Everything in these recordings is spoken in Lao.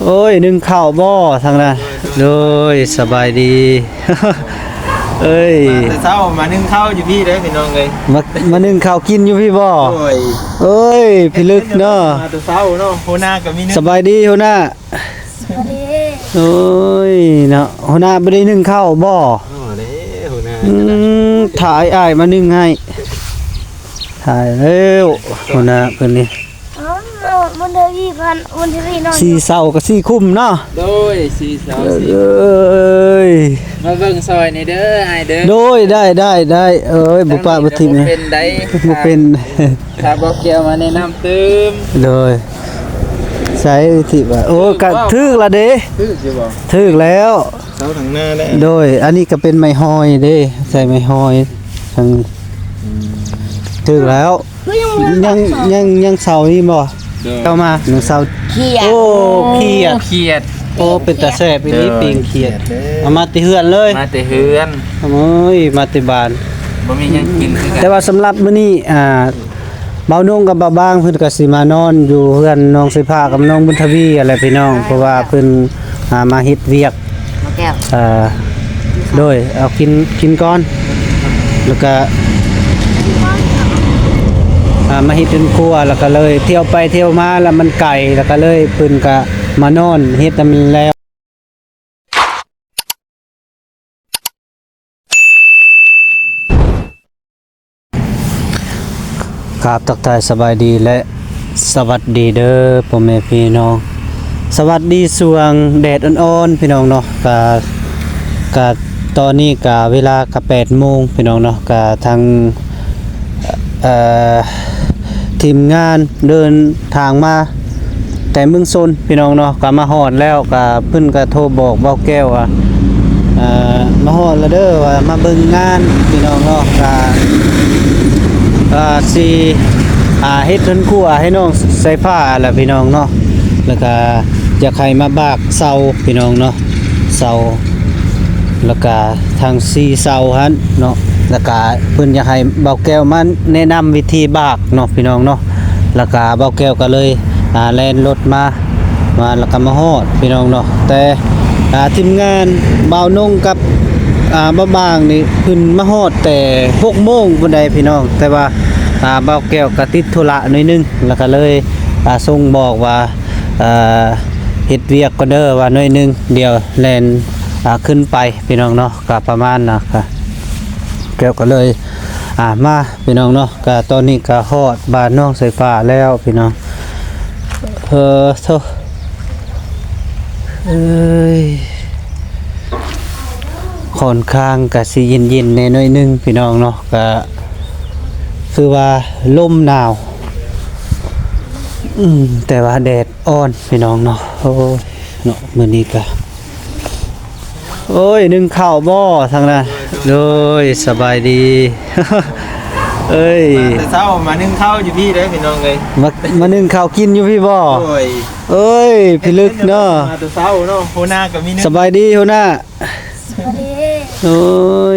ໂອ້ຍ ໜຶ້ງເຂົ້າບໍ່ທາງນັ້ນ? ໂດຍ ສະບາຍດີ. ເອີຍ ມາແຕ່ເຊົ້າມາໜຶ້ງເຂົ້າຢູ່ພີ້ເດີ້ພີ່ນ້ອງເອີຍ. ມາ ມາໜຶ້ງເຂົ້າກິນຢູ່ພີ້ບໍ່? ໂດຍ. ເອີຍ ພິລຶກເນາະ ມາແຕ່ເຊົ້າເນາະ. ຫົວໜ້າກໍມີໜຶ້ງ. ສະບາຍດີຫົວໜ້າ. ສະບາຍດີ. ໂອ້ຍເນາະ ຫົວໜ້າບໍ່ໄດ້ໜຶ້ງເຂົ້າບໍ່? ບໍ່ເດ້ຫົວໜ້າ. ອືມ ຖ້າອ້າຍໆມາໜຶ້ງໃຫ້. ຕາຍແລ້ວ ຫົວໜ້າເພິ່ນນີ້. ເອົາ ມັນເດີວີພັນ ມັນເດີວີນອນ ສີ່ເສົາກັບສີ່ຄຸ້ມເນາະ. ໂດຍ ສີ່ເສົາສີ່ ເອີຍ ມາເບິ່ງຊ່ອຍນີ້ເດີອ້າຍເດີ. ໂດຍ ໄດ້ ໄດ້ ໄດ້. ເອີຍ ບໍ່ປະບໍ່ຖິ້ມ ບໍ່ເປັນໃດ ບໍ່ເປັນ. ຖ້າບໍ່ແກ້ວມາແນະນຳຕື່ມ. ໂດຍ ໃສ່ທີ່ວ່າ ໂອ້ ກະຖືກລະເດ້. ຖືກຢູ່ບໍ່? ຖືກແລ້ວ. ເສົາທາງໜ້າແຫຼະ. ໂດຍ ອັນນີ້ກໍເປັນໄມ້ຫອຍເດ້ ໃສ່ໄມ້ຫອຍທາງ. ອືມ ຖືກແລ້ວ. ຍັງ ຍັງ ຍັງເສົານີ້ບໍ່? ໂດຍ ເຂົ້າມາໜຶ່ງເສົາ. ຂຽດ. ໂອ້ ຂຽດ ຂຽດ. ໂອ້ ເປັນຕາແຊບອີ່ຫຼີ. ໂດຍ ປີ້ງຂຽດ ຂຽດເດ້. ເອົາມາແຕ່ເຮືອນເລີຍ. ມາແຕ່ເຮືອນ. ໂອ້ຍ ມາແຕ່ບ້ານ. ບໍ່ມີຫຍັງກິນຄືກັນ. ແຕ່ວ່າສຳລັບມື້ນີ້ ອ່າ ບ່າວນົງກັບບ່າວບາງເພິ່ນກໍຊິມານອນຢູ່ເຮືອນນ້ອງສາຍຟ້າກັບນ້ອງບຸນທະວີຫັ້ນແຫຼະພີ່ນ້ອງ ເພາະວ່າເພິ່ນ ອ່າ ມາເຮັດວຽກ. ແກ້ວ ເອີ ໂດຍ ເອົາກິນ ກິນກ່ອນ ແລ້ວກະ ອ່າ ມາເຮັດເຮືອນຄົວ ແລ້ວກະເລີຍທ່ຽວໄປທ່ຽວມາ ແລ້ວມັນໄກ ແລ້ວກະເລີຍເພິ່ນກະມານອນເຮັດນຳແລ້ວ. ກາບທັກທາຍສະບາຍດີ ແລະ ສະຫວັດດີເດີພໍ່ແມ່ພີ່ນ້ອງ. ສະຫວັດດີຊ່ວງແດດອ່ອນໆ ພີ່ນ້ອງເນາະ. ກະ ກະຕອນນີ້ກະເວລາກະແປດໂມງ ພີ່ນ້ອງເນາະ. ກະທາງ ເອີ ທີມງານເດີນທາງມາແຕ່ເມືອງຊົນ ພີ່ນ້ອງເນາະ ກໍມາຮອດແລ້ວ. ກໍເພິ່ນກໍໂທບອກບ່າວແກ້ວວ່າ ເອີ ມາຮອດແລ້ວເດີ ວ່າມາເບິ່ງງານ ພີ່ນ້ອງເນາະ. ກໍ ອ່າ ຊິ ອ່າ ເຮັດເຮືອນຄົວໃຫ້ນ້ອງສາຍຟ້າແຫຼະ ພີ່ນ້ອງເນາະ. ແລ້ວກໍຢາກໃຫ້ມາບາກເສົາ ພີ່ນ້ອງເນາະ ເສົາ ແລ້ວກະທັງສີ່ເສົາຫັ້ນເນາະ. ແລ້ວກະເພິ່ນຢາກໃຫ້ບ່າວແກ້ວມາແນະນຳວິທີບາກເນາະ ພີ່ນ້ອງເນາະ. ແລ້ວກະບ່າວແກ້ວກໍເລີຍ ອ່າ ແລ່ນລົດມາ ມາແລ້ວກໍມາຮອດ ພີ່ນ້ອງເນາະ. ແຕ່ ອ່າ ທີມງານບ່າວນົງກັບ ອ່າ ບ່າວບາງນີ້ ເພິ່ນມາຮອດແຕ່ຫົກໂມງພຸ້ນໃດ໋ ພີ່ນ້ອງ. ແຕ່ວ່າ ອ່າ ບ່າວແກ້ວກໍຕິດທຸລະໜ້ອຍໜຶ່ງ ແລ້ວກໍເລີຍ ອ່າ ສົ່ງບອກວ່າ ເອີ ເຮັດວຽກກ່ອນເດີ ວ່າໜ້ອຍໜຶ່ງ ດຽວແລ່ນ ອ່າ ຂຶ້ນໄປ ພີ່ນ້ອງເນາະ. ກໍປະມານນັ້ນ ກໍ ແກ້ວກໍເລີຍ ອ່າ ມາ ພີ່ນ້ອງເນາະ. ກໍຕອນນີ້ກໍຮອດບ້ານນ້ອງສາຍຟ້າແລ້ວ ພີ່ນ້ອງ. ເອີ ໂທ້ ເອີຍ ຂ້ອນຂ້າງກໍຊິເຢັນໆແດ່ໜ້ອຍໜຶ່ງ ພີ່ນ້ອງເນາະ. ກໍຄືວ່າລົມໜາວ ອືມ ແຕ່ວ່າແດດ ອ່ອນ ພີ່ນ້ອງເນາະ. ໂອ້ຍເນາະ ມື້ນີ້ກະ ໂອ້ຍ ໜຶ້ງເຂົ້າບໍ່ທາງນັ້ນ? ໂດຍ ສະບາຍດີ. ເອີຍ ມາແຕ່ເຊົ້າມາໜຶ້ງເຂົ້າຢູ່ພີ້ເດ້ພີ່ນ້ອງເອີຍ. ມາ ມາໜຶ້ງເຂົ້າກິນຢູ່ພີ້ບໍ່? ໂດຍ. ເອີຍ ພິລຶກເນາະ ມາແຕ່ເຊົ້າເນາະ. ຫົວໜ້າກໍມີໜຶ້ງ. ສະບາຍດີຫົວໜ້າ. ສະບາຍດີ. ໂອ້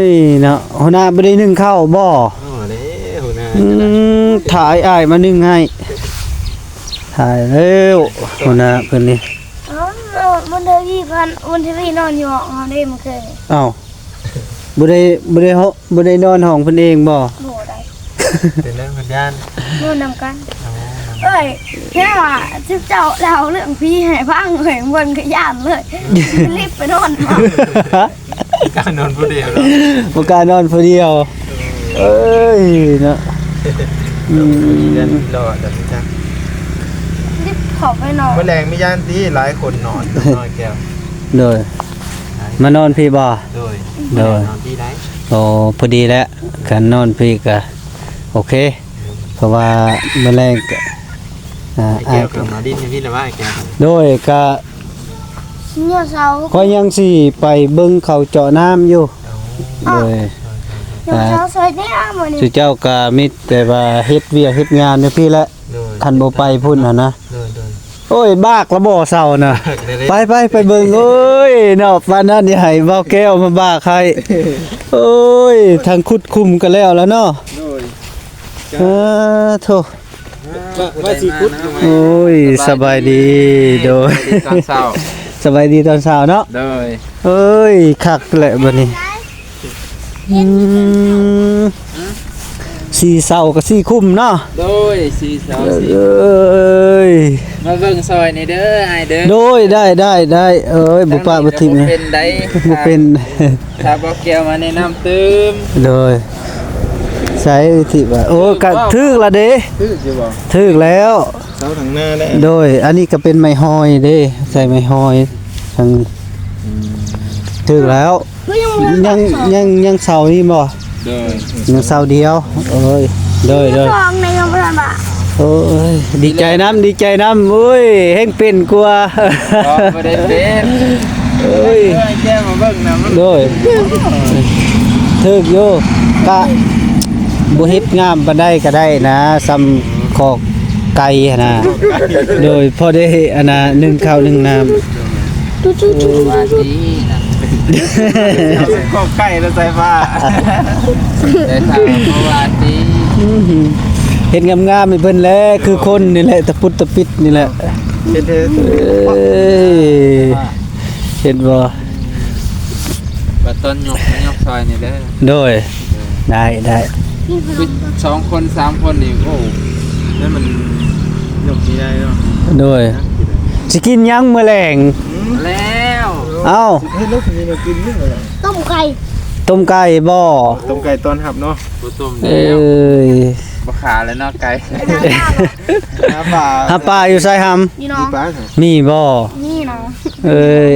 ຍເນາະ ຫົວໜ້າບໍ່ໄດ້ໜຶ້ງເຂົ້າບໍ່? ບໍ່ເດ້ຫົວໜ້າ. ອືມ ຖ້າອ້າຍມາໜຶ້ງໃຫ້. ຕາຍແລ້ວ ຫົວໜ້າເພິ່ນນີ້. ເອົ້າ ມັນເດີວີພັນ ມັນເດີວີນອນຢູ່ຫ້ອງເຮົາເດ້ມື້ຄືນນີ້. ເອົ້າ ບໍ່ໄດ້ ບໍ່ໄດ້ ບໍ່ໄດ້ນອນຫ້ອງເພິ່ນເອງບໍ່? ບໍ່ໄດ້. ເປັນເລື່ອງເພິ່ນຢ້ານ ນອນນຳກັນ. ເອີຍ ແຄ່ວ່າເຈົ້າເລົ່າເລື່ອງຜີໃຫ້ຟັງເລີຍ ເພິ່ນກໍຢ້ານເລີຍ ລີບໄປນອນ. ບໍ່ກ້ານອນຜູ້ດຽວເນາະ. ບໍ່ກ້ານອນຜູ້ດຽວ. ເອີຍເນາະ. ອືມ ເຮືອນລອດແລ້ວຈັກ ລີບເຂົ້າໄປນອນ. ມື້ແລງມີຢ້ານຕິ ຫຼາຍຄົນນອນ ນອນແກ້ວ. ໂດຍ ມານອນພີ້ບໍ່? ໂດຍ ໂດຍ ນອນພີ້ໄດ້. ໂອ້ ພໍດີແຫຼະ ຄັນນອນພີ້ກະໂອເຄ ເພາະວ່າມື້ແລງກະ ອ່າ ໄອ້ແກ້ວກໍມາດິນຢູ່ພີ້ລະວ່າ ໄອ້ແກ້ວ. ໂດຍ ກະ ເຫຍື້ອເສົາ ຂ້ອຍຍັງຊິໄປເບິ່ງເຂົາເຈາະນ້ຳຢູ່. ໂດຍ ເຫຍື້ອເສົາຊ່ອຍແດ່ມື້ນີ້. ຊຸເຈົ້າກະມີແຕ່ວ່າເຮັດວຽກເຮັດງານຢູ່ພີ້ແຫຼະ. ໂດຍ ຄັນບໍ່ໄປພຸ້ນຫັ້ນນະ. ໂດຍ ໂດຍ. ໂອ້ຍ ບາກລະບໍ່ເສົານະ. ໄປ ໄປ ໄປເບິ່ງ. ໂອ້ຍເນາະ ປານນັ້ນຊິໃຫ້ບ່າວແກ້ວມາບາກໃຫ້. ໂອ້ຍ ທັງຂຸດຂຸມກໍແລ້ວລະເນາະ. ໂດຍ. ເອີ ໂທ້ ວ່າ ວ່າຊິຂຸດ ໂອ້ຍ ສະບາຍດີ ໂດຍ ສະບາຍດີຕອນເຊົ້າ ສະບາຍດີຕອນເຊົ້າເນາະ ໂດຍ ເອີຍ ຄັກແຫຼະບັດນີ້ ອືມ ສີ່ເສົາກັບສີ່ຄຸ້ມເນາະ ໂດຍ ສີ່ເສົາສີ່ ເອີຍ ມາເບິ່ງຊ່ອຍນີ້ເດີອ້າຍເດີ ໂດຍ ໄດ້ ໄດ້ ໄດ້ ເອີຍ ບໍ່ປະບໍ່ຖິ້ມ ບໍ່ເປັນໄດ໋ ບໍ່ເປັນ ຖ້າບໍ່ແກ້ວມາແນະນຳຕື່ມ ໂດຍ ໃສທີ່ວ່າ ໂອ້ ກະຖືກລະເດ້ ຖືກຢູ່ບໍ່ ຖືກແລ້ວ ເສົາທາງໜ້າໄດ້ ໂດຍ ອັນນີ້ກະເປັນໄມ້ຫອຍເດ້ ໃສ່ໄມ້ຫອຍທາງ ອືມ ຖືກແລ້ວ ຍັງ ຍັງ ຍັງເສົານີ້ບໍ່ ໂດຍ ຍັງເສົາດຽວ ໂອ້ຍ ໂດຍ ໂດຍ ສອງໃນຍັງບໍ່ທັນວ່າ ໂອ້ຍ ດີໃຈນຳ ດີໃຈນຳ ໂອ້ຍ ແຮ່ງເປັນກວ່າ ບໍ່ ບໍ່ໄດ້ເປັນ ໂອ້ຍ ເອີຍ ແກ້ວມາເບິ່ງນຳ ໂດຍ ຖືກຢູ່ ກະບໍ່ເຮັດງາມປານໃດກະໄດ້ນະ ສ່ຳຄອກໄກ່ຫັ້ນນະ ໂດຍ ພໍໄດ້ອັນນະ ໜຶ້ງເຂົ້າໜຶ້ງນ້ຳ ວ່າດີນະ ເອົາໃສ່ຄອກໄກ່ແລ້ວໃສ່ຟ້າ ແຕ່ຖ້າເພາະວ່າດີ ອື ເຮັດງາມໆໃຫ້ເພິ່ນແຫຼະ ຄືຄົນນີ້ແຫຼະ ຕະປຸດຕະປິດນີ້ແຫຼະ ເຮັດເທີ ເອີຍ ເຫັນບໍ່ ວ່າຕອນຍົກ ມາຍົກຊ່ອຍນີ້ເດີ ໂດຍ ໄດ້ ໄດ້ ສອງຄົນສາມຄົນນີ້ ໂອ້ ແລ້ວມັນຍົກຊິໄດ້ເນາະ ໂດຍ ຊິກິນຫຍັງມື້ແລງ ແລ້ວ ເອົ້າ ເຮັດແລ້ວຊິມີແນວກິນຢູ່ບໍ່ລະ ຕົ້ມໄກ່ ຕົ້ມໄກ່ບໍ່ ຕົ້ມໄກ່ຕ້ອນຮັບເນາະ ບໍ່ຕົ້ມແລ້ວ ເອີຍ ບໍ່ຂ້າແລ້ວເນາະໄກ່ ຫາປາ ຫາປາຢູ່ໃສຫຳ ຢູ່ໜອງ ມີບໍ່ ມີເນາະ ເອີຍ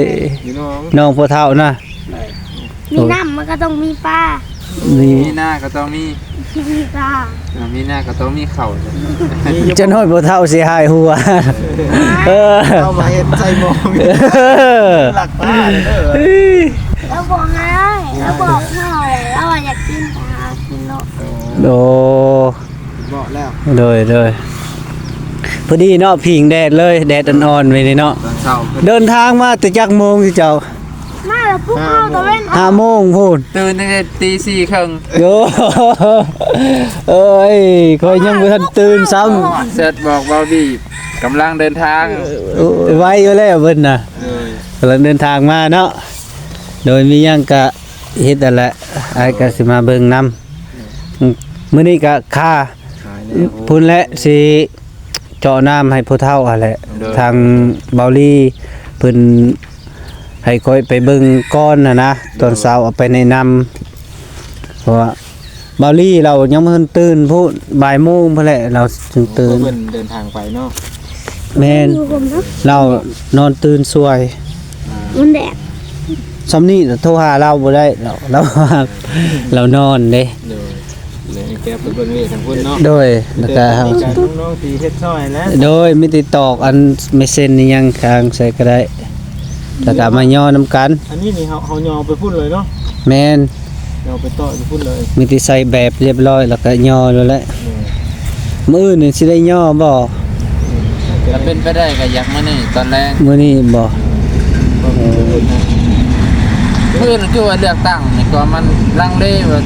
ຢູ່ໜອງ ໜອງພໍ່ເຖົ້ານະ ມີນ້ຳມັນກະຕ້ອງມີປາ ມີ ມີນາກະຕ້ອງມີ ມີປາ ອ່າ ມີນາກະຕ້ອງມີເຂົ້າ ຈັກໜ້ອຍພໍ່ເຖົ້າຊິຫາຍຫົວ ເອີ ເອົາມາເຮັດໃສ່ໝໍ້ ເອີ ລັກປາເດີ ລາວບໍ່ໃຫ້ ລາວບອກເຮົາ ລາວວ່າຢາກກິນ ກະຫາກິນໂລດ ໂອ້ ເບາະແລ້ວ ໂດຍ ໂດຍ ພໍດີເນາະ ພິງແດດເລີຍ ແດດອ່ອນໆ ໄວ້ນີ້ເນາະ ຕອນເຊົ້າຂຶ້ນ ເດີນທາງມາແຕ່ຈັກໂມງເຈົ້າ? ມາແລ້ວປຸກເຮົາຕາເວັນ ຫ້າໂມງພຸ້ນ ຕື່ນຕັ້ງແຕ່ຕີສີ່ເຄິ່ງ ໂອ້ ເອີຍ ຂ້ອຍຍັງບໍ່ທັນຕື່ນຊ້ຳ ແຊັດບອກເບົາບີ ກຳລັງເດີນທາງ ເອີ ໄວຢູ່ແລ້ວເພິ່ນນະ ເອີ ກຳລັງເດີນທາງມາເນາະ ໂດຍ ມີຫຍັງກະເຮັດຫັ້ນແຫຼະ ອ້າຍກະຊິມາເບິ່ງນຳ ມື້ນີ້ກະຄາ ຂາຍແລ້ວ ພຸ້ນແຫຼະ ຊິເຈາະນ້ຳໃຫ້ຜູ້ເຖົ້າຫັ້ນແຫຼະ ໂດຍ ທາງເບົາລີເພິ່ນໃຫ້ຂ້ອຍໄປເບິ່ງກ່ອນຫັ້ນນະ ໂດຍ ຕອນເຊົ້າເອົາໄປແນະນຳ ເພາະວ່າເບົາລີລາວຍັງບໍ່ທັນຕື່ນພຸ້ນ ບ່າຍໂມງພຸ້ນແຫຼະ ລາວຈຶ່ງຕື່ນ ເພິ່ນເດີນທາງໄປເນາະ ແມ່ນ ລາວນອນຕື່ນສວຍ ມັນແດດ ຊ່ຳນີ້ໂທຫາລາວບໍ່ໄດ້ດອກ ລາວ ລາວນອນເດ້ ໂດຍ ແລ້ວໃຫ້ແກໄປເບິ່ງເວທາງພຸ້ນເນາະ ໂດຍ ແລ້ວກະເຮົາ ນ້ອງໆຊິເຮັດຊ່ອຍແຫຼະ ໂດຍ ມີແຕ່ຕອກອັນເມເຊັນອີ່ຫຍັງຄາງໃສ່ກະໄດ້ ແລ້ວກະມາຍໍ້ນຳກັນ ອັນນີ້ນີ້ເຮົາ ເຮົາຍໍໄປພຸ້ນເລີຍເນາະ ແມ່ນ ຍໍໄປຕໍ່ຢູ່ພຸ້ນເລີຍ ມີແຕ່ໃສ່ແບບລຽບຮ້ອຍ ແລ້ວກະຍໍ້ໂລດແຫຼະ ໂດຍ ມື້ອື່ນນີ້ຊິໄດ້ຍໍ້ບໍ່? ຖ້າເປັນໄປໄດ້ກະຢາກມື້ນີ້ຕອນແລງ ມື້ນີ້ບໍ່? ເອີ ມື້ອື່ນຄືວ່າເລືອກຕັ້ງນີ້ກໍມັນລັງເລວ່າ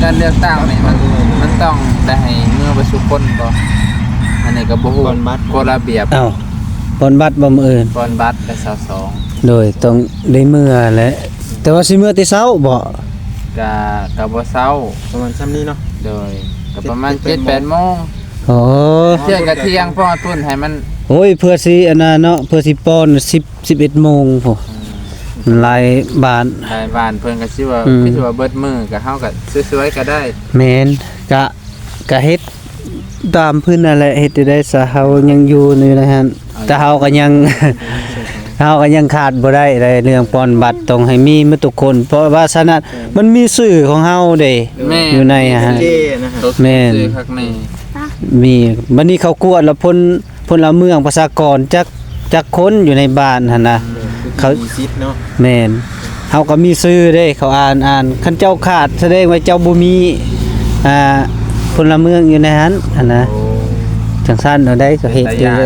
ການເລືອກຕັ້ງນີ້ມັນ ມັນຕ້ອງໄດ້ໃຫ້ເມືອປະຊຸມຄົນບໍ່? ອັນນີ້ກໍບໍ່ຮູ້ ກະລະບຽບ ອ້າວ ປ່ອນບັດບໍ່ມື້ອື່ນ? ປ່ອນບັດແຕ່ຊາວສອງ ໂດຍ ຕ້ອງໄດ້ເມືອແຫຼະ ແຕ່ວ່າຊິເມືອແຕ່ເຊົ້າບໍ່? ກະ ກະບໍ່ເຊົ້າ ປະມານຊ່ຳນີ້ເນາະ ໂດຍ ກະປະມານເຈັດແປດໂມງ ອໍ ເທື່ອກະທ່ຽງ ເພາະວ່າປຸ້ນໃຫ້ມັນ ໂອ້ຍ ເພື່ອຊິອັນນັ້ນເນາະ ເພື່ອຊິປ້ອນສິບ ສິບເອັດໂມງພຸ້ນ ອືມ ຫຼາຍບ້ານ ຫຼາຍບ້ານເພິ່ນກະຊິວ່າ ອືມ ຄືຊິວ່າເບິດມື້ ກະເຮົາກະຊ່ວຍໆກະໄດ້ ແມ່ນ ກະ ກະເຮັດຕາມເພິ່ນຫັ້ນແຫຼະ ເຮັດຈັ່ງໃດຊະ ເຮົາຍັງຢູ່ໃນຫັ້ນ ແຕ່ເຮົາກະຍັງ ເຮົາກະຍັງຂາດບໍ່ໄດ້ໃດ ເລື່ອງປ່ອນບັດຕ້ອງໃຫ້ມີໝົດທຸກຄົນ ເພາະວ່າສະນັ້ນມັນມີຊື່ຂອງເຮົາເດ້ ແມ່ນ ຢູ່ໃນຫັ້ນ ໂອເຄນະ ແມ່ນ ຊື່ຄັກແນ່ ມີ ບັດນີ້ເຂົາກວດລະພົນ ພົນລະເມືອງປະຊາກອນຈັກ ຈັກຄົນຢູ່ໃນບ້ານຫັ້ນນະ ເອີ ເຂົາມີສິດເນາະ ແມ່ນ ເຮົາກໍມີຊື່ເດ້ ເຂົາອ່ານ ອ່ານ ຄັນເຈົ້າຂາດສະແດງວ່າເຈົ້າບໍ່ມີ ອ່າ ພົນລະເມືອງຢູ່ໃນຫັ້ນຫັ້ນນະ ໂອ້ ຈັ່ງຊັ້ນເອົາໄດ້ກໍເຮັດຢູ່ ເອີ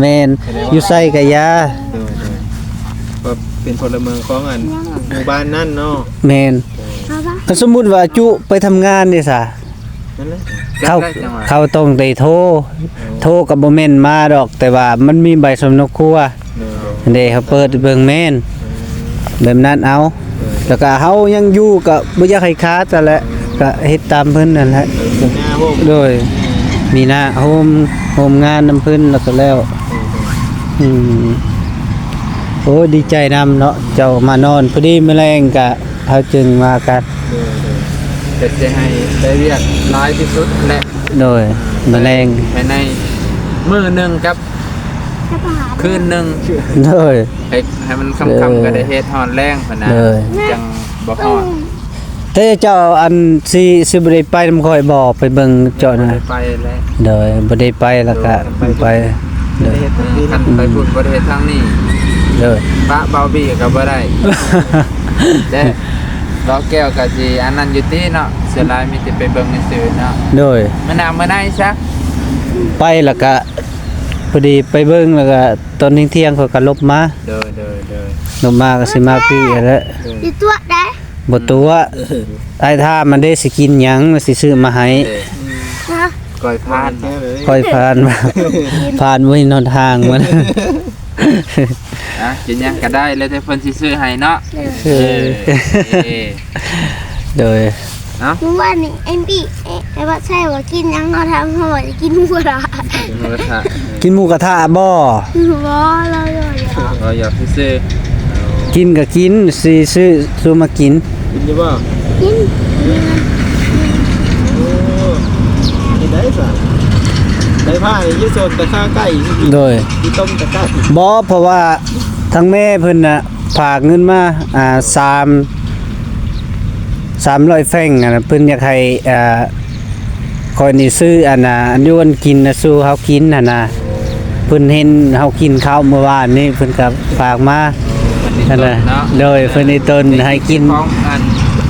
ແມ່ນ ຢູ່ໃສກໍຢ່າ ໂດຍ ໂດຍ ກໍເປັນພົນລະເມືອງຂອງອັນໝູ່ບ້ານນັ້ນເນາະ ແມ່ນ ໂດຍ ຄັນສົມມຸດວ່າຈຸໄປທຳງານເດຊະ ນັ້ນແຫຼະ ເຂົາ ເຂົາຕ້ອງໄດ້ໂທ ໂທກໍບໍ່ແມ່ນມາດອກ ແຕ່ວ່າມັນມີໃບສຳເນົາຄົວ ໂດຍ ເດ້ ເຮົາເປີດເບິ່ງແມ່ນ ອືມ ແບບນັ້ນເອົາ ໂດຍ ແລ້ວກໍເຮົາຍັງຢູ່ກໍບໍ່ຢາກໃຫ້ຂາດຫັ້ນແຫຼະ ໂດຍ ກໍເຮັດຕາມເພິ່ນນັ້ນແຫຼະ ໂດຍ ມີໜ້າໂຮມ ໂຮມງານນຳເພິ່ນແລ້ວກໍແລ້ວ ໂດຍ ອືມ ໂອ້ຍ ດີໃຈນຳເນາະ ເຈົ້າມານອນ ພໍດີມື້ແລງກະ ເຮົາຈຶ່ງວ່າກັນ ໂດຍ ໂດຍ ກໍຈະໃຫ້ໄດ້ວຽກຫຼາຍທີ່ສຸດແຫຼະ ໂດຍ ມື້ແລງ ພາຍໃນມື້ໜຶ່ງກັບຄືນໜຶ່ງ ໂດຍ ໃຫ້ ໃຫ້ມັນຄ່ຳໆ ກໍໄດ້ເຮັດຮອດແລງພຸ້ນນະ ໂດຍ ຈັ່ງບໍ່ຮ້ອນ ແຕ່ເຈົ້າອັນຊິ ຊິບໍ່ໄດ້ໄປນຳຂ້ອຍບໍ່ ໄປເບິ່ງເຈາະນະ ບໍ່ໄດ້ໄປແຫຼະ ໂດຍ ບໍ່ໄດ້ໄປແລ້ວກະ ໂດຍ ໄປ ໂດຍ ຄັນໄປພຸ້ນບໍ່ໄດ້ເຮັດທາງນີ້ ໂດຍ ປະເບົາບີກໍບໍ່ໄດ້ ແຕ່ ດອກແກ້ວກໍຊິອັນນັ້ນຢູ່ຕິເນາະ ສ່ວນຫຼາຍມີແຕ່ໄປເບິ່ງຊື່ໆເນາະ ໂດຍ ມື້ໜ້າມື້ໃນຊະ ໄປແລ້ວກະ ພໍດີໄປເບິ່ງ ແລ້ວກະຕອນທ່ຽງໆ ຂ້ອຍກະຫຼົບມາ ໂດຍ ໂດຍ ໂດຍ ຫຼົບມາກໍຊິມາພີ້ຫັ້ນແຫຼະ ໂດຍ ຊິຕົວະໄດ໋ ບໍ່ຕົວະ ເອີ ອ້າຍຖາມມັນເດ້ ຊິກິນຫຍັງ ຊິຊື້ມາໃຫ້ ເອີ ຮະ ກ້ອຍພານ ກ້ອຍພານ ພານບໍ່ເຫັນຫົນທາງມັນ ອ່ະ ກິນຫຍັງກໍໄດ້ ແລ້ວແຕ່ເພິ່ນຊິຊື້ໃຫ້ເນາະ ເອີ ເອີ ໂດຍ ເນາະ ມື້ວານນີ້ ເອັມບີ ເອ ໄອ້ວັດໄຊວ່າກິນຫຍັງ ເຮົາຖາມເຮົາວ່າຈະກິນໝູກະທະ ກິນໝູກະທະ ກິນໝູກະທະບໍ່? ບໍ່ ລາວຢອກ ລາວຢອກຊື່ໆ ກິນກໍກິນ ຊິຊື້ສູ່ມາກິນ ກິນຢູ່ບໍ່? ກິນ ໂອ້ ກິນໄດ້ຊະ ໄດ້ພາຢູ່ໂຊນຕະຄາໄກ່ ໂດຍ ກິນຕົ້ມຕະຄາ ບໍ່ ເພາະວ່າທາງແມ່ເພິ່ນນະ ຝາກເງິນມາ ອ່າ ສາມ ສາມຮ້ອຍແຟງຫັ້ນນະ ເພິ່ນຢາກໃຫ້ ອ່າ ຂ້ອຍນີ້ຊື້ອັນນ່າ ອັນຢູ່ອັນກິນນະ ສູ່ເຮົາກິນຫັ້ນນະ ເພິ່ນເຫັນເຮົາກິນເຂົ້າມື້ວານນີ້ ເພິ່ນກໍຝາກມາ ເພິ່ນເຮັດຕົ້ນເນາະ ຫັ້ນນະ ໂດຍ ເພິ່ນເຮັດຕົ້ນໃຫ້ກິນ ຂອງອັນ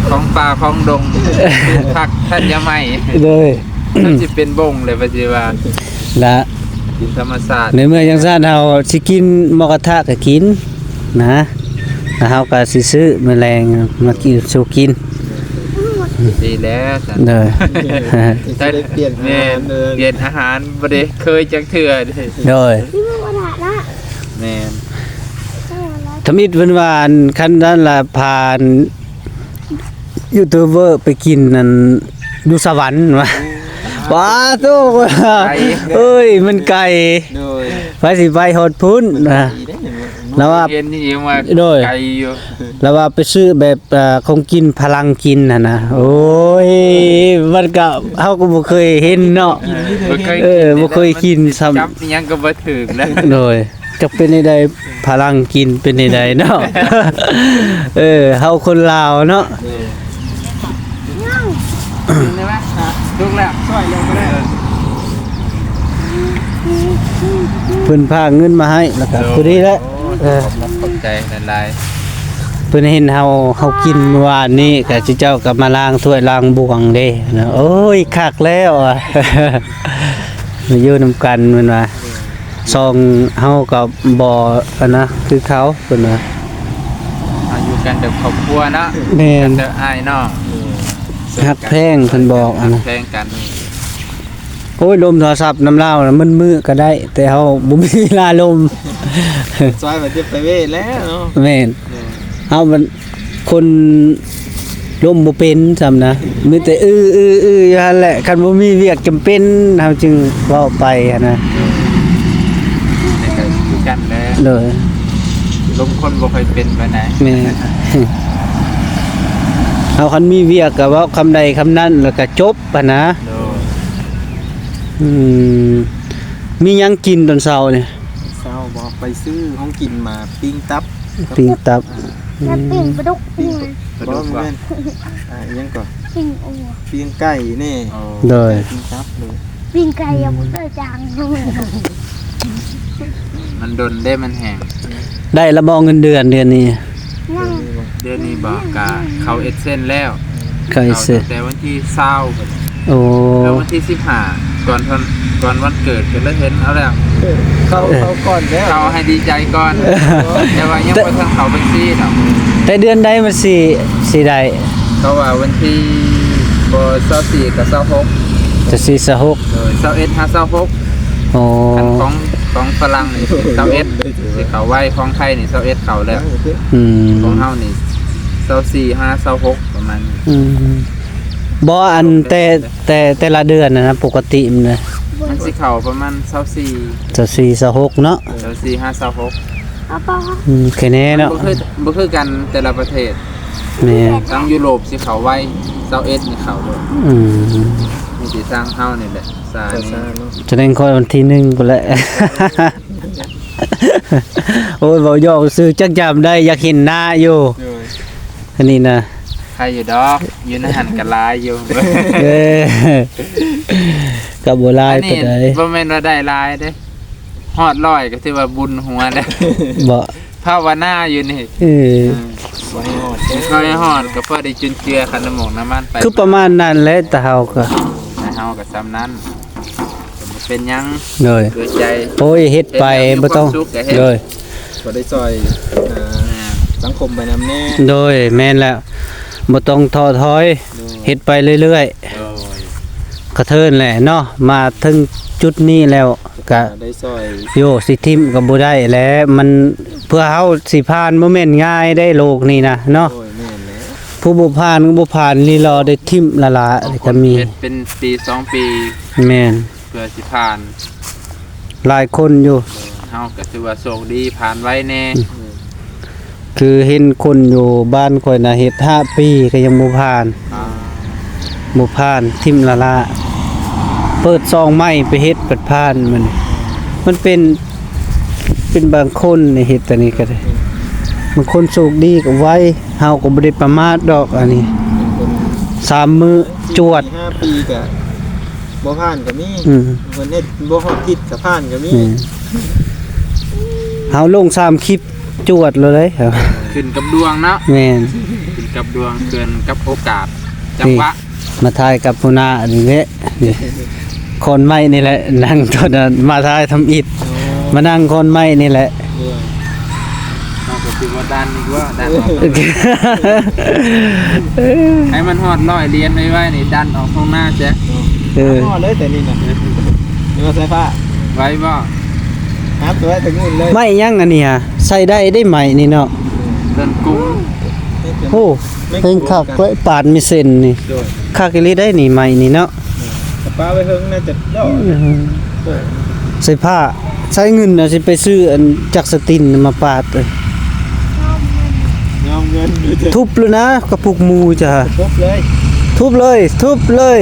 ຂອງປ່າຂອງດົງ ຜັກທັນຍະໄມ ໂດຍ ມັນຊິເປັນບົງເລີຍ ວ່າຊິວ່າ ລະ ກິນທຳມະຊາດ ໃນເມື່ອຈັ່ງຊັ້ນ ເຮົາຊິກິນໝູກະທະກໍກິນນະ ລະເຮົາກໍຊິຊື້ມື້ແລງມາກິນສູ່ກິນ ດີແລ້ວຊັ້ນ ໂດຍ ຊິໄດ້ປ່ຽນ ແມ່ນ ອາຫານ ເອີ ປ່ຽນອາຫານ ບໍ່ໄດ້ເຄີຍຈັກເທື່ອເດ້ ໂດຍ ແມ່ນ ທຳອິດເພິ່ນວ່າ ອັນ ຄັນນັ້ນລະ ພາ ຢູທູບເບີໄປກິນນັ້ນຢູ່ສະຫວັນວ່າ ວ້າໂຕ ໄກ ເອີຍ ມັນໄກ ໂດຍ ໃຜຊິໄປຮອດພຸ້ນ ມັນໄກເດ້ ລະວ່າ ໂດຍ ໄກຢູ່ ລະວ່າໄປຊື້ແບບ ເອີ ຂອງກິນພະລັງກິນຫັ້ນນະ ໂອ້ຍ ມັນກະ ເຮົາກໍບໍ່ເຄີຍເຫັນເນາະ ບໍ່ເຄີຍ ເອີ ກິນ ບໍ່ເຄີຍກິນຊ້ຳ ຈັບອີ່ຫຍັງກໍບໍ່ຖືກນະ ໂດຍ ຈັກເປັນແນວໃດ ພະລັງກິນເປັນແນວໃດເນາະ ເອີ ເຮົາຄົນລາວເນາະ ເອີ ເພິ່ນຝາກເງິນມາໃຫ້ ແລ້ວກໍ ໂດຍ ພໍດີແຫຼະ ໂອ້ ເອີ ຂອບໃຈຫຼາຍໆ ເພິ່ນເຫັນເຮົາ ເຮົາກິນມື້ວານນີ້ ກໍເຈົ້າກໍມາລ້າງຖ້ວຍລ້າງບ່ວງເດ້ ໂອ້ຍ ຄັກແລ້ວ ມາຢູ່ນຳກັນ ເພິ່ນວ່າ ຊ່ອງເຮົາກໍບໍ່ ອັນນະ ຄືເຂົາ ເພິ່ນວ່າ ເຮົາຢູ່ກັນແບບຄອບຄົວເນາະ ແມ່ນ ກັນແບບອ້າຍນ້ອງ ຮັກແພງ ເພິ່ນບອກ ຮັກແພງກັນ ໂອ້ຍ ລົມໂທລະສັບນຳລາວນະ ມື້ໆກໍໄດ້ ແຕ່ເຮົາບໍ່ມີເວລາລົມ ຊອຍວ່າຈະໄປເວແລ້ວເນາະ ແມ່ນ ເຮົາມັນ ຄົນລົມບໍ່ເປັນຊ້ຳນະ ມີແຕ່ອື້ໆໆຢູ່ຫັ້ນແຫຼະ ຄັນບໍ່ມີວຽກຈຳເປັນ ເຮົາຈຶ່ງເວົ້າໄປຫັ້ນນະ ນີ້ກໍຄືກັນແຫຼະ ໂດຍ ລົມຄົນບໍ່ຄ່ອຍເປັນປານໃດ ແມ່ນ ເຮົາຄັນມີວຽກກໍເວົ້າຄຳໃດຄຳນັ້ນ ແລ້ວກໍຈົບຫັ້ນນະ ໂດຍ ອືມ ມີຫຍັງກິນຕອນເຊົ້ານີ້? ເຊົ້າບໍ່ ໄປຊື້ຂອງກິນມາ ປີ້ງຕັບ ປີ້ງຕັບ ອ່າ ແລ້ວປີ້ງປາດຸກ ປີ້ງປາດຸກ ບໍ່ແມ່ນ ອ່າ ອີ່ຫຍັງກໍ ປີ້ງອັວ ປີ້ງໄກ່ນີ້ ໂດຍ ປີ້ງຕັບເລີຍ ປີ້ງໄກ່ຍັງບໍ່ເຄີຍຈ້າງ ມັນດົນເດ້ ມັນແຫ້ງ ໄດ້ລະບໍ່ເງິນເດືອນ ເດືອນນີ້? ຍັງ ເດືອນນີ້ບໍ່ ກະເຂົ້າເອັດເຊັນແລ້ວ ເຂົ້າເອັດເຊັນ ເຂົ້າຕັ້ງແຕ່ວັນທີຊາວພຸ້ນ ໂອ້ ແລ້ວວັນທີສິບຫ້າ ກ່ອນ ກ່ອນວັນເກີດກໍເລີຍເຫັນເອົາແລ້ວ ເຂົ້າ ເຂົ້າກ່ອນແລ້ວ ເຂົ້າໃຫ້ດີໃຈກ່ອນ ແຕ່ວ່າຍັງບໍ່ທັນເຂົ້າບັນຊີດອກ ແຕ່ເດືອນໃດມັນຊິ ຊິໄດ້ ເຂົາວ່າວັນທີ ບໍ່ ຊາວສີ່ກັບຊາວຫົກ ຊາວສີ່ ຊາວຫົກ ໂດຍ ຊາວເອັດຫາຊາວຫົກ. ອໍ ຄັນຂອງ ຂອງຝຣັ່ງນີ້ຊາວເອັດ ຊິເຂົ້າໄວ, ຂອງໄທນີ້ຊາວເອັດເຂົ້າແລ້ວ. ອືມ ຂອງເຮົານີ້ຊາວສີ່ຫາຊາວຫົກປະມານນີ້. ອືມ ບໍ່ ອັນແຕ່ ແຕ່ ແຕ່ລະເດືອນນະ ປົກກະຕິມັນນະ ມັນຊິເຂົ້າປະມານຊາວສີ່ ຊາວສີ່ ຊາວຫົກເນາະ. ຊາວສີ່ຫາຊາວຫົກ. ອືມ ແຄ່ແນ່ເນາະ ບໍ່ຄື ບໍ່ຄືກັນແຕ່ລະປະເທດ. ແມ່ນ ທາງຢູໂຣບຊິເຂົ້າໄວ ຊາວເອັດນີ້ເຂົ້າໂລດ. ອືມ ມີແຕ່ທາງເຮົານີ້ແຫຼະຊ້ານີ້. ສະແດງຄອຍວັນທີໜຶ່ງພຸ້ນແຫຼະ. ໂອ້ຍ ເວົ້າຫຍອກຊື່ ຈັກຢາມໄດ້ ຢາກເຫັນໜ້າຢູ່. ໂດຍ ອັນນີ້ນະ ໃຄຢູ່ດອກ ຢູ່ໃນຫັ້ນກໍຫຼາຍຢູ່. ເອີ ກໍບໍ່ຫຼາຍປານໃດ. ອັນນີ້ບໍ່ແມ່ນວ່າໄດ້ຫຼາຍເດ້ ຮອດຮ້ອຍກໍຖືວ່າບຸນຫົວແລ້ວ. ບໍ່ ພາວະນາຢູ່ນີ້. ເອີ ເອີ ບໍ່ໃຫ້ຮອດເດີ ບໍ່ໃຫ້ຮອດ ກໍພໍໄດ້ຈຸນເຈືອຄ່ານ້ຳມັນໄປ. ຄືປະມານນັ້ນແຫຼະ ແຕ່ເຮົາກໍ ແຕ່ເຮົາກໍສ່ຳນັ້ນ ກໍບໍ່ເປັນຫຍັງ. ໂດຍ ໂດຍໃຈ. ໂອ້ຍ ເຮັດໄປ ເຮັດແລ້ວມີຄວາມສຸກກໍເຮັດ. ບໍ່ຕ້ອງ ໂດຍ ກໍໄດ້ຊ່ອຍ ອ່າ ແມ່ນ ສັງຄົມໄປນຳແດ່. ໂດຍ ແມ່ນແລ້ວ ບໍ່ຕ້ອງທໍ້ຖອຍ. ໂດຍ ເຮັດໄປເລື້ອຍໆ. ໂດຍ ກະເທີນແຫຼະເນາະ ມາເຖິງຈຸດນີ້ແລ້ວກະ ໄດ້ຊ່ອຍ ໂຍ ຊິຖິ້ມກໍບໍ່ໄດ້ແຫຼະ ມັນ ເພື່ອເຮົາຊິຜ່ານບໍ່ແມ່ນງ່າຍເດ້ໂລກນີ້ນະເນາະ. ໂດຍ ແມ່ນແຫຼະ ຜູ້ບໍ່ຜ່ານກໍບໍ່ຜ່ານ ລີລໍໄດ້ຖິ້ມລະລະ ບາງຄົນກໍມີ ເຮັດເປັນປີສອງປີ. ແມ່ນ ເພື່ອຊິຜ່ານ ຫຼາຍຄົນຢູ່. ເອີ ເຮົາກໍຖືວ່າໂຊກດີ ຜ່ານໄວແດ່. ອືມ ຄືເຫັນຄົນຢູ່ບ້ານຂ້ອຍນະ ເຮັດຫ້າປີກໍຍັງບໍ່ຜ່ານ. ອ່າ ບໍ່ຜ່ານ ຖິ້ມລະລະ. ເປີດຊ່ອງໃໝ່ໄປເຮັດ ບັດຜ່ານ. ມັນ ມັນເປັນ ເປັນບາງຄົນນີ້ເຮັດອັນນີ້ກໍໄດ້. ບາງຄົນໂຊກດີກໍໄວ ເຮົາກໍບໍ່ໄດ້ປະໝາດດອກອັນນີ້. ບາງຄົນ ສາມມື້ຈວດ ສີ່ຫ້າປີກໍ ບໍ່ຜ່ານກໍມີ. ອືມ ເພິ່ນເຮັດບໍ່ຮອດທິດກໍຜ່ານກໍມີ. ແມ່ນ ເຮົາລົງສາມຄລິບ ຈວດໂລດເດ້. ຂຶ້ນກັບດວງເນາະ. ແມ່ນ ຂຶ້ນກັບດວງ ຂຶ້ນກັບໂອກາດ ຈັງຫວະ. ນີ້ ມາຖ່າຍກັບຫົວໜ້ານີ້ແຫຼະ ນີ້ ຄອນໄມ້ນີ້ແຫຼະ ນັ່ງຕອນນັ້ນ ມາຖ່າຍທຳອິດ. ໂອ້ ມານັ່ງຄອນໄມ້ນີ້ແຫຼະ. ໂດຍ ເຮົາກໍຊິວ່າດັນອີກວ່າ ດັນອອກ ໃຫ້ມັນຮອດຮ້ອຍຫຼຽນໄວໆນີ້ ດັນອອກທົ່ງນາແຊະ. ເອີ ຮອດເລີຍແຕ່ນີ້ນະ ເອີ ນີ້ວ່າສາຍຟ້າ ໄວບໍ່? ຫາຕົວໄດ້ແຕ່ງຸ່ນເລີຍ. ໄມ້ຫຍັງອັນນີ້ຫະ? ໃຊ້ໄດ້ເດ້ໄມ້ນີ້ເນາະ. ເດີ່ນກຸງ. ໂອ້ ເພິ່ນຄັກເວີຍ ປານມີເສັ້ນນີ້. ໂດຍ ຄັກອີ່ຫຼີໄດ໋ນີ້ ໄມ້ນີ້ເນາະ. ປາໄວ້ເຫິງໜ້າຈະດອກ. ອືມ ໂອ້ ໃສ່ຜ້າ ໃຊ້ເງິນນະ ຊິໄປຊື້ອັນຈັກສະຕິນມາປາດ. ຍອມເງິນ ທຸບເລີຍນະ ກະປຸກໝູ່ຈ້ະ. ທຸບເລີຍ ທຸບເລີຍ ທຸບເລີຍ.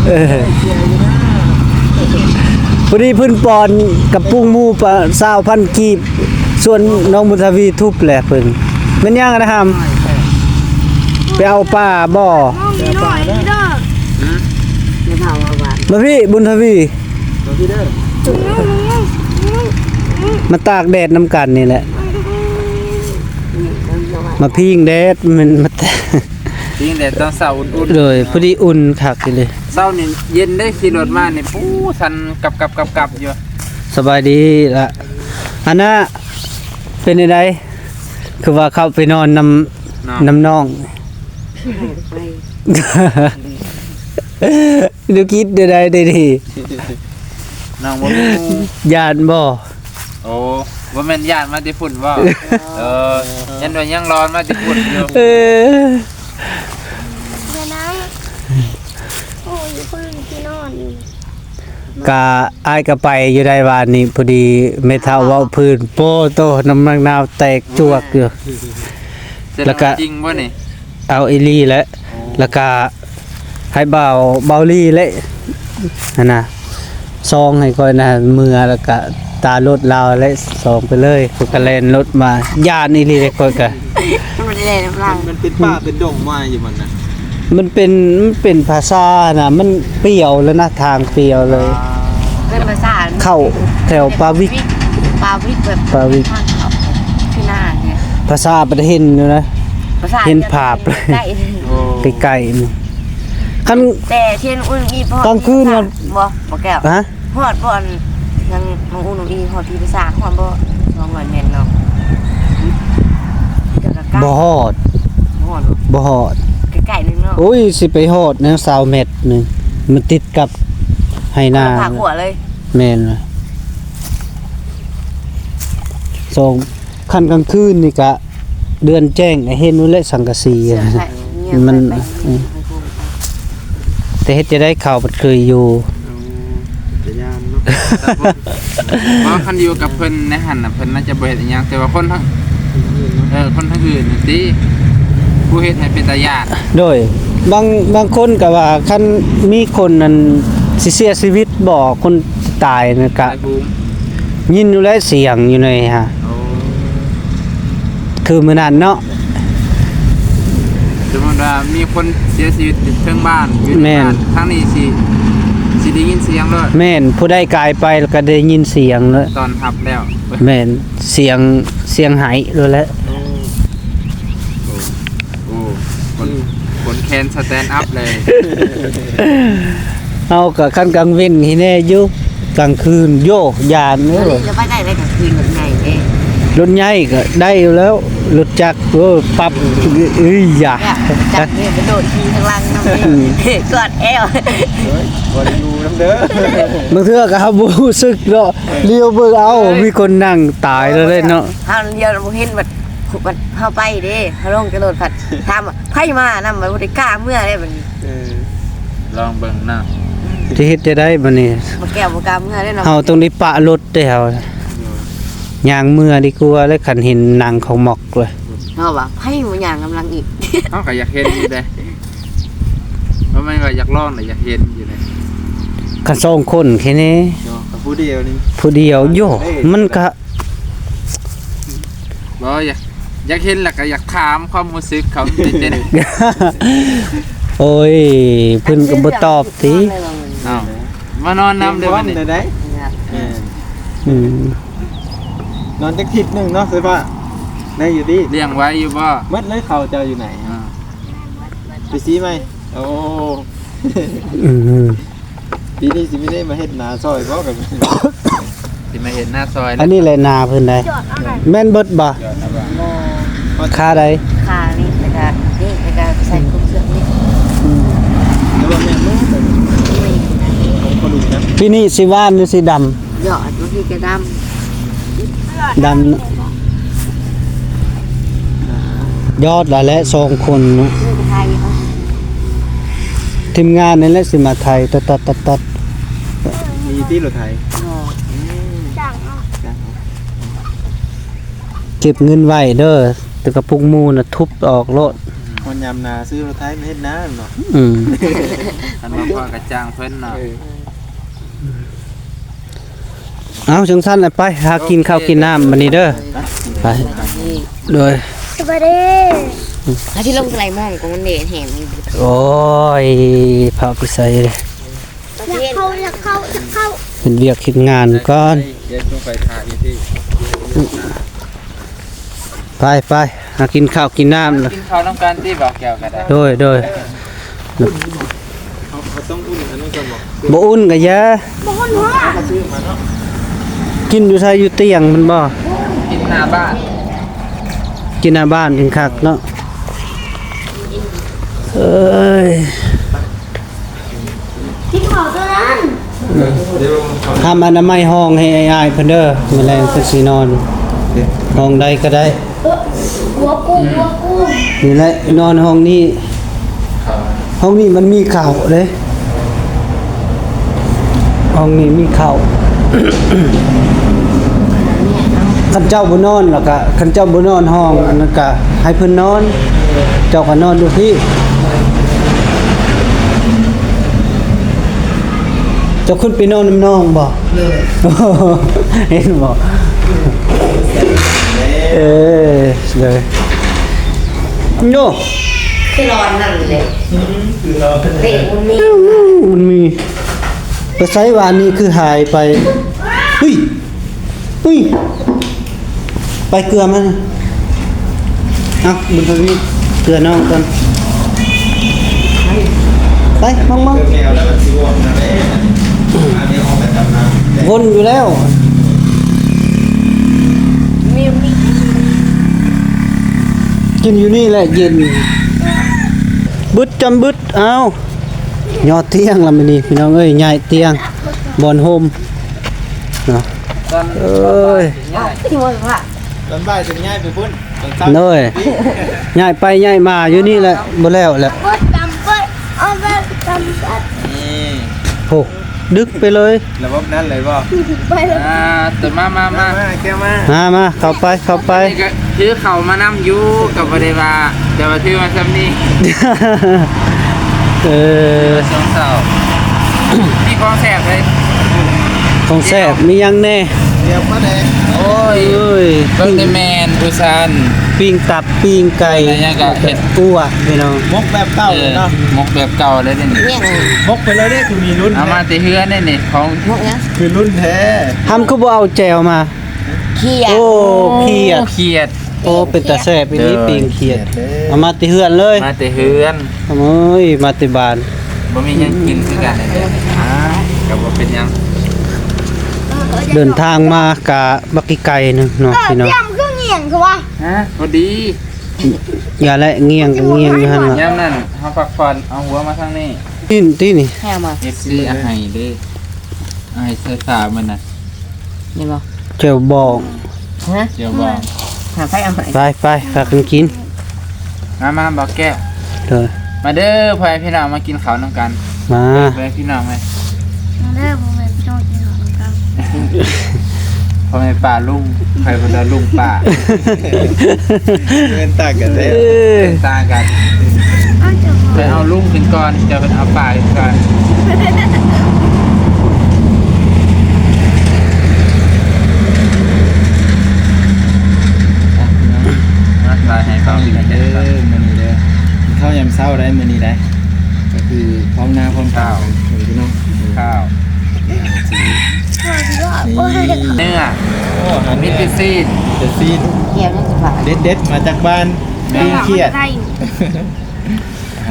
ເອີ ພໍດີເພິ່ນປ້ອນກະປຸກໝູ່ປະຊາວພັນກີບ ສ່ວນນ້ອງບຸນທະວີທຸບແຫຼະເພິ່ນ. ແມ່ນຫຍັງນະຫຳ? ໄປເອົາປາບໍ່? ມາພີ່ ບຸນທະວີ ມາຕາກແດດນຳກັນນີ້ແຫຼະ. ມາພິງແດດ ແມ່ນມາ ພິງແດດຕອນເຊົ້າອຸ່ນໆ. ໂດຍ ພໍດີອຸ່ນຄັກອີ່ຫຼີ. ເຊົ້ານີ້ເຢັນເດ້ ຂີ່ລົດມານີ້ ປູ ສັ່ນກັບໆໆຢູ່. ສະບາຍດີລະ ອັນນ່າ ເປັນຈັ່ງໃດ? ຄືວ່າເຂົ້າໄປນອນນຳ ນອນ ນຳນ້ອງ ໄປ ດູຄິດແນວໃດເດນີ້? ນ້ອງບໍ່ມີໝູ່. ຢ້ານບໍ່? ໂອ້ ບໍ່ແມ່ນຢ້ານມາແຕ່ພຸ້ນບໍ່? ເອີ ຢ້ານວ່າຍັງລອນມາແຕ່ພຸ້ນຢູ່. ເອີ ເດີນນະ ໂອ້ຍ ຢູ່ພື້ນທີ່ນອນຢູ່. ກະ ອ້າຍກະໄປຢູ່ໄດ໋ວານນີ້ ພໍດີແມ່ເຖົ້າເວົ້າພື້ນ ໂປ້ໂຕ ນ້ຳໝາກນາວແຕກຈວກຢູ່. ແລ້ວກະ ເອົາອີ່ຫຼີແຫຼະ. ໂອ້ ແລ້ວກະໃຫ້ບ່າວ ບ່າວລີແຫຼະ ຫັ້ນນະ ຊອງໃຫ້ຂ້ອຍນະ ເມືອ ແລ້ວກະຕາລົດລາວແຫຼະ ຊອງໄປເລີຍ. ຂ້ອຍກະແລ່ນລົດມາ ຢ້ານອີ່ຫຼີເດ້ ຂ້ອຍກະ ມັນເປັນປ່າເປັນດົງມາຢູ່ມັນນະ. ມັນເປັນ ມັນເປັນຜາສານະ ມັນປ່ຽວແລ້ວນະ ທາງປ່ຽວເລີຍ. ເປັນຜາສາ ເຂົ້າແຖວປາວິກ ປາວິກ ແບບ ປາວິກ ທາງເຂົ້າທີ່ນານີ້ ຜາສາປະເທດເຫັນຢູ່ນະ ຜາສາເຫັນພາບ ໃກ້ ໂອ້ ໃກ້ໆນີ້. ຄັນ ແຕ່ທຽນອຸ່ນອີ່ພໍ ກາງຄືນ ບໍ່ ບໍ່ແກ້ວ ຮະ? ຮອດບ່ອນ ຍັງມັງອູ່ນອີ່ ຮອດທີ່ປະສາດ ຮອດບໍ່? ສອງຮ້ອຍແມັດເນາະ. ບໍ່ຮອດ ບໍ່ຮອດ ບໍ່ຮອດ ໃກ້ໆໜຶ່ງເນາະ. ໂອ້ ໂອ້ຍ ຊິໄປຮອດແນວຊາວແມັດນີ້ ມັນຕິດກັບໄຮ່ນາ ພາກຂົວເລີຍ. ແມ່ນລະ ສອງ ຄັນກາງຄືນນີ້ກະເດືອນແຈ້ງ ເຫັນຢູ່ແຫຼະ ສັງກະສີ ມັນ ແຕ່ເຮັດຈັ່ງໃດ ເຂົາບັດເຄີຍຢູ່. ເປັນຕາຢ້ານເນາະ ບໍ່ ຄັນຢູ່ກັບເພິ່ນໃນຫັ້ນນະ ເພິ່ນໜ້າຈະບໍ່ເຮັດອີ່ຫຍັງ ແຕ່ວ່າຄົນທາງ ເອີ ຄົນທາງອື່ນນັ້ນຕິ ຜູ້ເຮັດໃຫ້ເປັນຕາຢ້ານ. ໂດຍ ບາງ ບາງຄົນກໍວ່າ ຄັນມີຄົນນັ້ນຊິເສຍຊີວິດບໍ່ ຄົນຕາຍນັ້ນກະ ໄດ້ຮູ້ ຍິນຢູ່ແລ້ວສຽງຢູ່ໃນຫາ ໂອ້ ຄືມື້ນັ້ນເນາະ ສົມມຸດວ່າມີຄົນເສຍຊີວິດຢູ່ເທິງບ້ານ ຢູ່ໃນ ແມ່ນ ບ້ານ ທາງນີ້ຊິ ຊິໄດ້ຍິນສຽງໂລດ. ແມ່ນ ຜູ້ໃດກາຍໄປແລ້ວກໍໄດ້ຍິນສຽງໂລດ ຕ້ອນຮັບແລ້ວ. ແມ່ນ ສຽງ ສຽງໄຫ້ໂລດແຫຼະ. ໂອ້ ໂອ້ ຄົນ ຄົນແຄນສະແຕນອັບເລີຍ. ເຮົາກໍຄັນກາງເວັນໃຫ້ແດ່ຢູ່ ກາງຄືນ ໂຢ ຢ້ານເດີ. ແລ້ວໄປໄດ້ໄດ້ກາງຄືນ ລົດໃຫຍ່ເດ້ ລົດໃຫຍ່ກໍໄດ້ຢູ່ແລ້ວ ລົດຈັກ ໂອ້ ປັບ ເອີຍ ຢ່າ ຈັກນີ້ກະໂດດຂີ່ຂ້າງຫຼັງນຳເດ້ ອືມ ກອດແອວ ເອີຍ ບໍ່ໄດ້ຢູ່ນຳເດີ. ບາງເທື່ອກໍເຮົາບໍ່ຮູ້ສຶກເນາະ ຫຼຽວເບິ່ງ ເອົ້າ ເອີຍ ມີຄົນນັ່ງຕາຍແລ້ວເດ້ເນາະ. ເຮົາຫຼຽວບໍ່ເຫັນ ບັດ ບັດເຮົາໄປເດ້ ເຮົາລົງຈາກລົດ ພັດຖາມວ່າ ໃຜມານຳ ບັດບໍ່ໄດ້ກ້າເມືອເດ້ບັດນີ້. ເອີ ລອງເບິ່ງເນາະ ຊິເຮັດຈັ່ງໃດບັດນີ້ ບໍ່ແກ້ວບໍ່ກ້າເມືອເດ້ເນາະ. ເຮົາຕ້ອງໄດ້ປະລົດເດ້ເຮົາ ໂດຍ ຍ່າງເມືອດີກວ່າແຫຼະ ຄັນເຫັນໜັງຂອງໝອກເລີຍ. ເຮົາວ່າໃຜບໍ່ຍ່າງນຳຫຼັງອີກ ເຮົາກໍຢາກເຫັນຢູ່ເດ້ ບໍ່ແມ່ນວ່າຢາກລອງນະ ຢາກເຫັນຢູ່ເດ້. ຄັນສອງຄົນແຄ່ນີ້ ເນາະ ກັບຜູ້ດຽວນີ້ ຜູ້ດຽວ ໂຢ ເອີຍ ມັນກະ ບໍ່ ຢາກ ຢາກເຫັນແລ້ວກໍຢາກຖາມຄວາມຮູ້ສຶກເຂົາເປັນຈັ່ງໃດ. ໂອ້ຍ ເພິ່ນກໍບໍ່ຕອບຕິ. ເອົ້າ ມານອນນຳເດີບັດນີ້ ໄດ້ ອືມ ນອນຈັກທິດໜຶ່ງເນາະ ສາຍຟ້າ ໄດ້ຢູ່ຕິ ລ້ຽງໄວ້ຢູ່ບໍ່? ໝົດເລີຍ ເຂົາເຈົ້າຢູ່ໃນ ອ່າ ໄປສີໃໝ່. ໂອ້ ອືມ ປີນີ້ຊິມີໄດ້ມາເຮັດນາຊ່ອຍບໍ່ກັນ? ຊິມາເຮັດນາຊ່ອຍ ອັນນີ້ແຫຼະນາເພິ່ນໃດ ແມ່ນເບິດບໍ່? ຄ່າໃດ? ຄ່ານີ້ ແລ້ວກະນີ້ ແລ້ວກະໃສ່ກົກເຊືອກນີ້ ອືມ ແຕ່ວ່າແມ່ນເບິດ ຂອງພໍ່ລຸງນະ. ປີນີ້ຊິຫວານຫຼືຊິດຳ? ເຍາະ ບາງທີກໍດຳ ດຳ ຍອດລະແຫຼະ ສອງຄົນເນາະ ທີມງານນີ້ແຫຼະຊິມາໄຖ ຕັດໆໆໆ. ມີຕິລົດໄຖ? ເກັບເງິນໄວ້ເດີ ແຕ່ກະປຸກໝູ່ນະທຸບອອກໂລດ. ຮອດຍາມນາຊື້ລົດໄຖມາເຮັດນາເນາະ. ອືມ ຄັນບໍ່ພໍກະຈ້າງເພິ່ນເນາະ. ເອີ ເອົາ ຈັ່ງຊັ້ນລະໄປຫາກິນເຂົ້າກິນນ້ຳບັດນີ້ເດີ. ໄປ ໂດຍ ສະບາຍດີ. ອາ ທີ່ລົງໄກມອງກໍມັນເດແຮງ. ໂອ້ຍ ພາໄປໃສ? ຢາກເຂົ້າ ຢາກເຂົ້າ ຢາກເຂົ້າ ເຮັດວຽກເຮັດງານກ່ອນ. ໄປ ໄປ ຫາກິນເຂົ້າກິນນ້ຳ. ກິນເຂົ້ານຳກັນຕິ ບ່າວແກ້ວກໍໄດ້. ໂດຍ ໂດຍ. ເຮົາ ເຮົາຕ້ອງອຸ່ນອັນນັ້ນກ່ອນບໍ່? ບໍ່ອຸ່ນກໍຢ່າ ບໍ່ອຸ່ນເນາະ. ກິນຢູ່ໃສ? ຢູ່ຕຽງພຸ້ນບໍ່? ກິນໜ້າບ້ານ ກິນໜ້າບ້ານຈຶ່ງຄັກເນາະ. ເອີຍ ກິນເຂົ້າຕົວນັ້ນ. ຫ້າມອະນາໄມຫ້ອງໃຫ້ອ້າຍໆເພິ່ນເດີ ມື້ແລງເພິ່ນຊິນອນ ຫ້ອງໃດກໍໄດ້. ເອີ ຫົວກູ ຫົວກູ ນີ້ແຫຼະ ນອນຫ້ອງນີ້ ຫ້ອງນີ້ມັນມີເຂົ້າເດ້ ຫ້ອງນີ້ມີເຂົ້າ. ຄັນເຈົ້າບໍ່ນອນລະກະ ຄັນເຈົ້າບໍ່ນອນຫ້ອງອັນນັ້ນກະໃຫ້ເພິ່ນນອນ ເຈົ້າກໍນອນຢູ່ພີ້. ເຈົ້າຂຶ້ນໄປນອນນຳນ້ອງບໍ່? ໂດຍ ເຫັນບໍ່? ເອີ ໂດຍ. ໂຍ ຄືນອນນັ້ນແຫຼະ ເຕະມັນມີ ມັນມີ. ໄປໃສວານີ້ຄືຫາຍໄປ? ຫຸ້ຍ ຫຸ້ຍ ໄປເກືອມັນ. ເອົາ ບຸນທະວີ ເກືອນ້ອງກ່ອນ. ໄປ ມອງ ມອງ ວົນຢູ່ແລ້ວ. ກິນຢູ່ນີ້ແຫຼະເຢັນ. ບຶດ ຈຳບຶດ ອ້າວ ຍໍຕຽງລະມື້ນີ້ພີ່ນ້ອງເອີຍ ຍ້າຍຕຽງ ບ່ອນໂຮມເນາະ ເອີຍ ທີ່ວ່າ ຕອນບ່າຍຈຶ່ງຍ້າຍໄປພຸ້ນ ຕອນເຊົ້າ ໂດຍ ຍ້າຍໄປຍ້າຍມາຢູ່ນີ້ແຫຼະ ບໍ່ແລ້ວແຫຼະ ເບິດຈຳເບິດ ເອົາເບິດຈຳເບິດ ນີ້ ໂອ້ ດຶກໄປເລີຍ ລະບົບນັ້ນເລີຍບໍ່? ໄປເລີຍ ອ່າ ຕົວມາ ມາ ມາ ມາ ແກ້ວມາ ມາ ມາ ເຂົ້າໄປ ເຂົ້າໄປ ອັນນີ້ກໍຖືເຂົ້າມານຳຢູ່ ກໍບໍ່ໄດ້ວ່າ ແຕ່ວ່າຖືມາສ່ຳນີ້ ເອີ ຊ່ວງເຊົ້າ ມີຂອງແຊບເລີຍ ຂອງແຊບມີຫຍັງແດ່? ດຽວມາແດ່ ໂອ້ຍ ເອີຍ ເບິ່ງແຕ່ແມ່ນຜູ້ຊານ ປີ້ງຕັບ ປີ້ງໄກ່ ແລ້ວຫຍັງກໍເຮັດ ອົວ ພີ່ນ້ອງ ໝົກແບບເກົ່າເລີຍເນາະ ເອີ ໝົກແບບເກົ່າເລີຍນີ້ ໝົກໄປເລີຍເດ້ ຄືມີລຸ້ນ ເອົາມາແຕ່ເຮືອນເດ້ນີ້ ຂອງ ໝົກຫຍັງ? ຄືລຸ້ນແທ້ ຫຳຄືບໍ່ເອົາແຈ່ວມາ? ຂຽດ ໂອ້ ຂຽດ ຂຽດ ໂອ້ ເປັນຕາແຊບອີ່ຫຼີ ເອີ ປີ້ງຂຽດ ຂຽດເດ້ ເອົາມາແຕ່ເຮືອນເລີຍ ມາແຕ່ເຮືອນ ໂອ້ຍ ມາແຕ່ບ້ານ ບໍ່ມີຫຍັງກິນຄືກັນນີ້ແຫຼະ ອ່າ ກໍບໍ່ເປັນຫຍັງ ເດີນທາງມາກະບັກອີ່ໄກ່ໜຶ່ງເນາະ ເອີ ພີ່ນ້ອງ ຕຽມຄືງຽງຄືວ່າ ຮະ ພໍດີ ຢ່າແລະ ງຽງກໍງຽງຢູ່ຫັ້ນລະ ຍາມນັ້ນເຮົາພັກຜ່ອນ ເອົາຫົວມາທາງນີ້ ນີ້ຕິນີ້ ໃຫ້ເອົາມາ ເອັຟຊີ ໃຫ້ເດ້ ໃຫ້ໃສ່ຕາມັນນະ ນີ້ບໍ່? ແຈ່ວບອງ ຮະ? ແຈ່ວບອງ ຫາໃຜເອົາໃຫ້ ໄປ ໄປ ພາກັນກິນ ມາ ມາ ບໍ່ແກ້ວ ເດີ ມາເດີ ພໍ່ແມ່ພີ່ນ້ອງ ມາກິນເຂົ້ານຳກັນ ມາ ເດີ ພໍ່ແມ່ພີ່ນ້ອງເອີຍ ມາເດີ ພໍ່ແມ່ພີ່ນ້ອງ ກິນເຂົ້ານຳກັນ ພໍ່ແມ່ປ້າລຸງ ໃຜເພິ່ນວ່າລຸງປ້າ ເອີ້ນຕ່າງກັນເດ້ ເອີ ເອີ້ນຕ່າງກັນ ເອົາເຈົ້າ ເພິ່ນເອົາລຸງຂຶ້ນກ່ອນ ເຈົ້າເພິ່ນເອົາປ້າຂຶ້ນກ່ອນ ມາ ລາຍໃຫ້ເຂົາກິນເດີ ມື້ນີ້ເດີ ເຂົ້າຍາມເຊົ້າໄດ໋ ມື້ນີ້ໄດ໋ ກໍຄືພ້ອມໜ້າພ້ອມຕາກັນພີ່ນ້ອງ ຂ້າວ ນີ້ ເນື້ອ ໂອ້ ມີແຕ່ຊີ້ນ ມີແຕ່ຊີ້ນ ເດັດໆ ມາຈາກບ້ານ ປີ້ງຂຽດ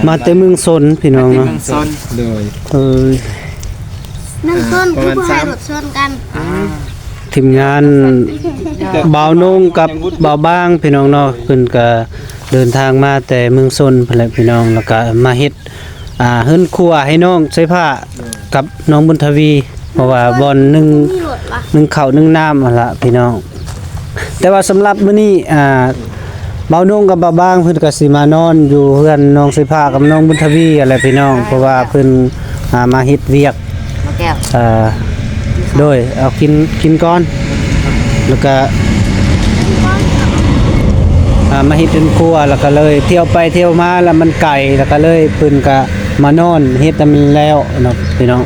ມາແຕ່ເມືອງຊົນພີ່ນ້ອງເນາະ ມາແຕ່ເມືອງຊົນ ໂດຍ ເອີຍ ເມືອງຊົນ ຄືບໍ່ໃຫ້ລົດຊົນກັນ ອ່າ ທີມງານບ່າວນົງກັບບ່າວບາງພີ່ນ້ອງເນາະ ເພິ່ນກະເດີນທາງມາແຕ່ເມືອງຊົນພຸ້ນແຫຼະພີ່ນ້ອງ ແລ້ວກະມາເຮັດ ອ່າ ເຮືອນຄົວໃຫ້ນ້ອງໄຊຟ້າກັບນ້ອງບຸນທະວີ ເພາະວ່າບ່ອນໜຶ່ງ ໜຶ້ງເຂົ້າໜຶ້ງນ້ຳຫັ້ນລະພີ່ນ້ອງ ແຕ່ວ່າສຳລັບມື້ນີ້ ອ່າ ບ່າວນົງກັບບ່າວບາງເພິ່ນກໍຊິມານອນຢູ່ເຮືອນນ້ອງໄຊຟ້າກັບນ້ອງບຸນທະວີຫັ້ນແຫຼະພີ່ນ້ອງ ເພາະວ່າເພິ່ນ ອ່າ ມາເຮັດວຽກ ມາແກ້ວ ເອີ ໂດຍ ເອົາກິນ ກິນກ່ອນ ແລ້ວກະ ອ່າ ມາເຮັດເຮືອນຄົວ ແລ້ວກະເລີຍທ່ຽວໄປທ່ຽວມາ ແລ້ວມັນໄກ ແລ້ວກະເລີຍເພິ່ນກະມານອນເຮັດໃຫ້ມັນແລ້ວເນາະພີ່ນ້ອງ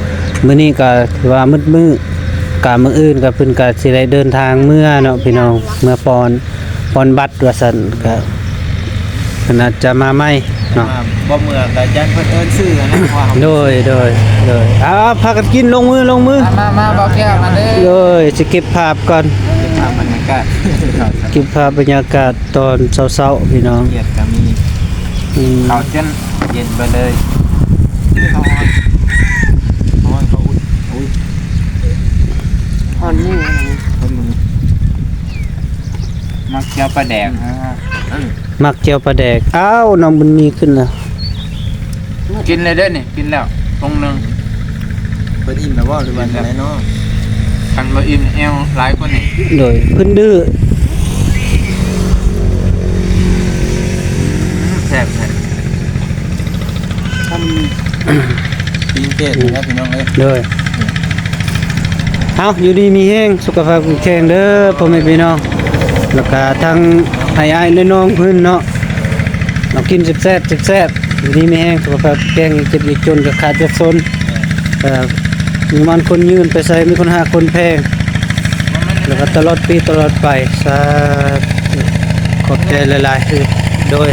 ມື້ນີ້ກະຖືວ່າມືດມື້ ກະມື້ອື່ນກະເພິ່ນກະຊິໄດ້ເດີນທາງເມືອເນາະພີ່ນ້ອງ ເມືອປ່ອນ ປ່ອນບັດວ່າຊັ້ນ ກະເພິ່ນອາດຈະມາໃໝ່ເນາະ ບໍ່ເມືອກະຢ້ານເພິ່ນເອີ້ນຊື່ຫັ້ນແຫຼະ ໂດຍ ໂດຍ ໂດຍ ເອົາ ພາກັນກິນ ລົງມື ລົງມື ມາ ມາ ມາ ບໍ່ແກ້ວ ມາເດີ ໂດຍ ຊິເກັບພາບກ່ອນ ເກັບພາບບັນຍາກາດ ເກັບພາບບັນຍາກາດຕອນເຊົ້າໆ ພີ່ນ້ອງ ຂຽດກໍມີ ອືມ ເຂົ້າຈົນເຢັນໄປເລີຍ ຮ້ອນ ຮ້ອນ ເຂົາອຸ່ນ ອຸ້ຍ ຮ້ອນມື ຮ້ອນມື ມັກແຈ່ວປາແດກ ອືມ ມັກແຈ່ວປາແດກ ອ້າວ ນ້ອງບຸນມີຂຶ້ນແລ້ວ ກິນແລ້ວເດ້ນີ້ ກິນແລ້ວຖົງໜຶ່ງ ເພິ່ນອີ່ມແລ້ວບໍ່ ຫຼືວ່າຈັ່ງໃດເນາະ? ຄັນບໍ່ອີ່ມແອວຫຼາຍກວ່ານີ້ ໂດຍ ເພິ່ນດື້ ແຊບໆ ທຳ ຕີນເກດນະພີ່ນ້ອງເອີຍ ໂດຍ ເອົາ ຢູ່ດີມີແຮງ ສຸຂະພາບແຂງແຂງເດີພໍ່ແມ່ພີ່ນ້ອງ ແລ້ວກະທັງອ້າຍໆນ້ອງໆເພິ່ນເນາະ ເອົາກິນແຊບໆ ແຊບໆ ຢູ່ດີມີແຮງ ສຸຂະພາບແຂງແຂງ ເຈັບຢ່າຈົນ ຢ່າຂາດຢ່າຈົນ ເອີ ມີໝານຄົນຍືນ ໄປໃສມີຄົນຮັກຄົນແພງ ແລ້ວກະຕະຫຼອດປີຕະຫຼອດໄປ ສາທຸ ຂອບໃຈຫຼາຍໆ ໂດຍ